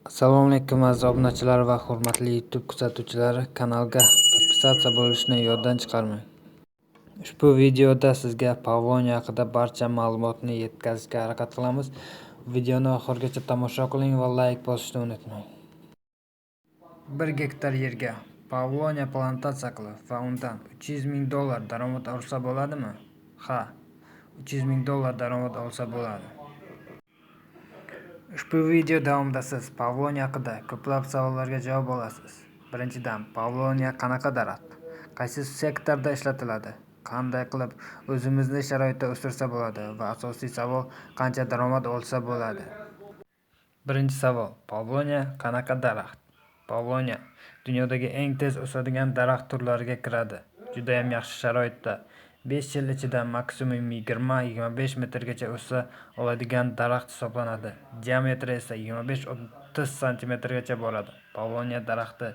Assalomu alaykum, aziz obunachilar va hurmatli YouTube kuzatuvchilari. Kanalga подписаться bo'lishni yoddan chiqarmang. Ushbu videoda sizga pavloniya haqida barcha ma'lumotni yetkazishga harakat qilamiz. Videoni oxirigacha tomosha qiling va layk bosishni unutmang. 1 gektar yerga pavloniya plantatsiya qilib va undan 300 ming dollar daromad olsa bo'ladimi? Ha, 300 ming dollar daromad olsa bo'ladi. Ushbu video davomida siz pavloniya haqida ko'plab savollarga javob olasiz. Birinchidan, pavloniya qanaqa daraxt? Qaysi sektorda ishlatiladi? Qanday qilib o'zimizni sharoitda o'stirsa bo'ladi? Va asosiy savol, qancha daromad olsa bo'ladi? Birinchi savol: pavloniya qanaqa daraxt? Pavloniya dunyodagi eng tez o'sadigan daraxt turlariga kiradi. Judayam yaxshi sharoitda 5 yil ichida maksimum 20-25 metrgacha o'sa oladigan daraxt hisoblanadi. Diametri esa 25-30 santimetrgacha boradi. Pavloniya daraxti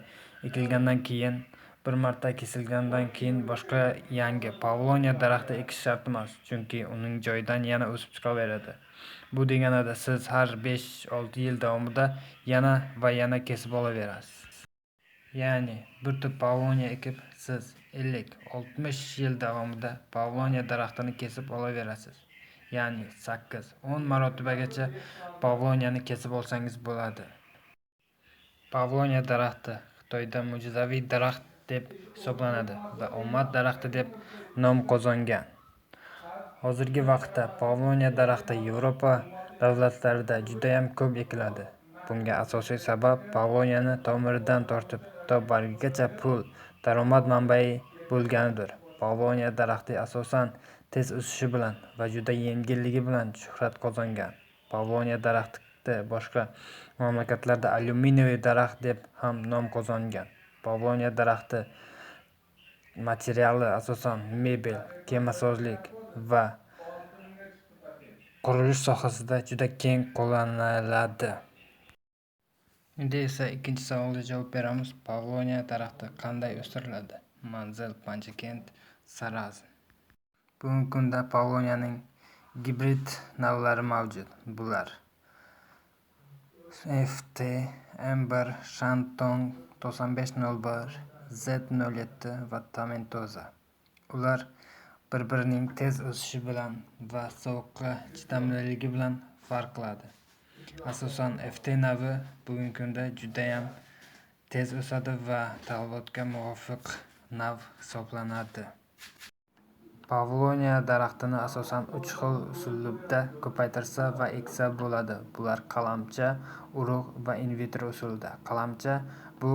ekilgandan keyin, bir marta kesilgandan keyin boshqa yangi pavloniya daraxti ekish shart emas, chunki uning joyidan yana o'sib chiqaveradi. Bu deganida siz har 5-6 yil davomida yana va yana kesib olaverasiz. Ya'ni bir tup pavloniya ekib, siz 50-60 yil davomida pavloniya daraxtini kesib olaverasiz. Ya'ni 8-10 marotibagacha pavloniyani kesib olsangiz bo'ladi. Pavloniya daraxti Xitoyda mo'jizaviy daraxt deb hisoblanadi va omad daraxti deb nom qozongan. Hozirgi vaqtda pavloniya daraxti Yevropa davlatlarida judayam ko'p ekiladi. Bunga asosiy sabab pavloniyani tomiridan tortib to bargigacha pul, daromad manbai bo'lganidir. Pavloniya daraxti asosan tez o'sishi bilan va juda yengilligi bilan shuhrat qozongan. Pavloniya daraxti boshqa mamlakatlarda alyuminiy daraxt deb ham nom qozongan. Pavloniya daraxti materiali asosan mebel, kemasozlik va qurilish sohasida juda keng qo'llaniladi. Endi esa ikkinchi savolga javob beramiz. Pavloniya daraxti qanday o'stiriladi? Manzil: Panjakent, Sarazm. Bugungi kunda pavloniyaning gibrid navlari mavjud. Bular: FT, M1, Shandong 9501, Z07 va Tomentoza. Ular bir-birining tez o'sishi bilan va sovuqqa chidamliligi bilan farq qiladi. Asosan FT navi bugungi kunda judayam tez o'sadi va talabotga muvofiq nav hisoblanadi. Pavloniya daraxtini asosan 3 xil uslubda ko'paytirsa va eksa bo'ladi. Bular: qalamcha, urug' va in vitro usulida. Qalamcha bu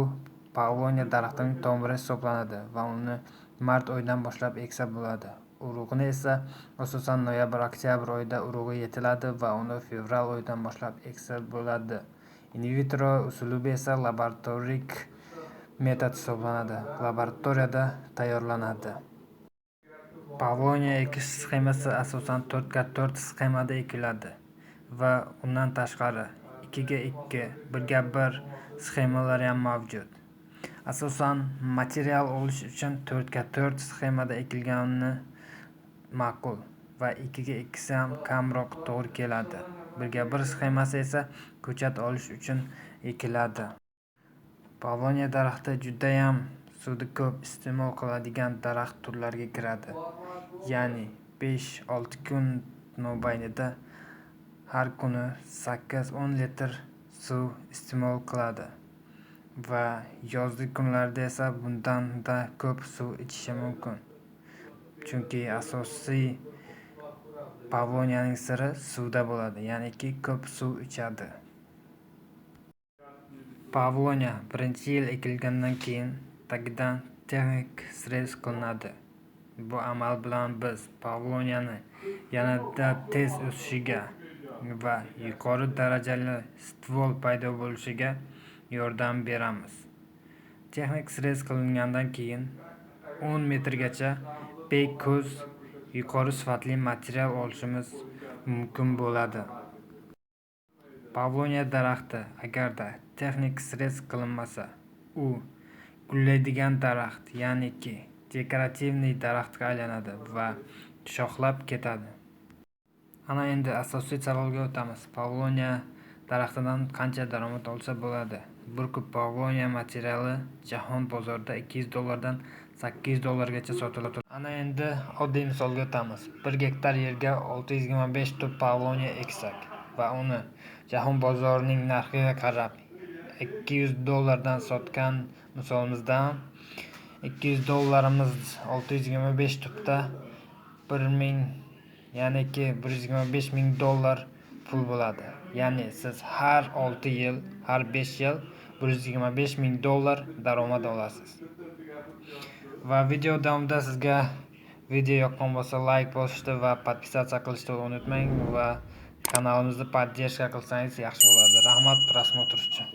pavloniya daraxtining tomiri hisoblanadi va uni mart oyidan boshlab eksa bo'ladi. Urug'ni esa asosan noyabr-oktyabr oyida urug'i yetiladi va uni fevral oyidan boshlab eksa bo'ladi. In vitro uslubi esa laboratorik metod hisoblanadi. Laboratoriyada tayyorlanadi. Pavloniya ekish sxemasi asosan 4x4 sxemada ekiladi va undan tashqari 2x2, 1x1 sxemalar ham mavjud. Asosan material olish uchun 4x4 sxemada ekilgani ma'qul va 2x2 ham kamroq to'g'ri keladi. 1x1 sxemasi esa ko'chat olish uchun ekiladi. Pavloniya daraxti judayam suvni ko'p iste'mol qiladigan daraxt turlariga kiradi. Ya'ni 5-6 kun mobaynida har kuni 8-10 litr suv iste'mol qiladi va yozgi kunlarda esa bundan-da ko'p suv ichishi mumkin. Chunki asosiy pavloniyaning siri suvda bo'ladi, ya'niki ko'p suv ichadi. Pavloniya birinchi yil ekilgandan keyin tagidan texnik srez qilinadi. Bu amal bilan biz pavloniyani yanada tez o'sishiga va yuqori darajali stvol paydo bo'lishiga yordam beramiz. Texnik srez qilingandan keyin 10 metrgacha beko'z yuqori sifatli material olishimiz mumkin bo'ladi. Pavloniya daraxti agarda texnik srez qilinmasa, u gullaydigan daraxt, ya'niki dekorativniy daraxtga aylanadi va shoxlab ketadi. Ana endi asosiy savolga o'tamiz. Pavloniya Daraxtidan qancha daromad olsa bo'ladi? Bir kub pavlonia materiali jahon bozorida 200 dollardan 800 dollargacha sotiladi. Ana endi oddiy misolga o'tamiz. 1 gektar yerga 625 tup pavlonia eksak va uni jahon bozorining narxiga qarab 200 dollardan sotgan misolimizda 200 dollarimiz 625 tupda 1000, ya'niki 125 ming dollar pul bo'ladi. Ya'ni siz har 6 yil, har 5 yil 125 ming dollar daromad olasiz. Va video davomida sizga video yoqqan bo'lsa, like bosishni va подписаться qilishni unutmang va kanalimizni поддержка qilsangiz yaxshi bo'lardi. Rahmat просмотр uchun.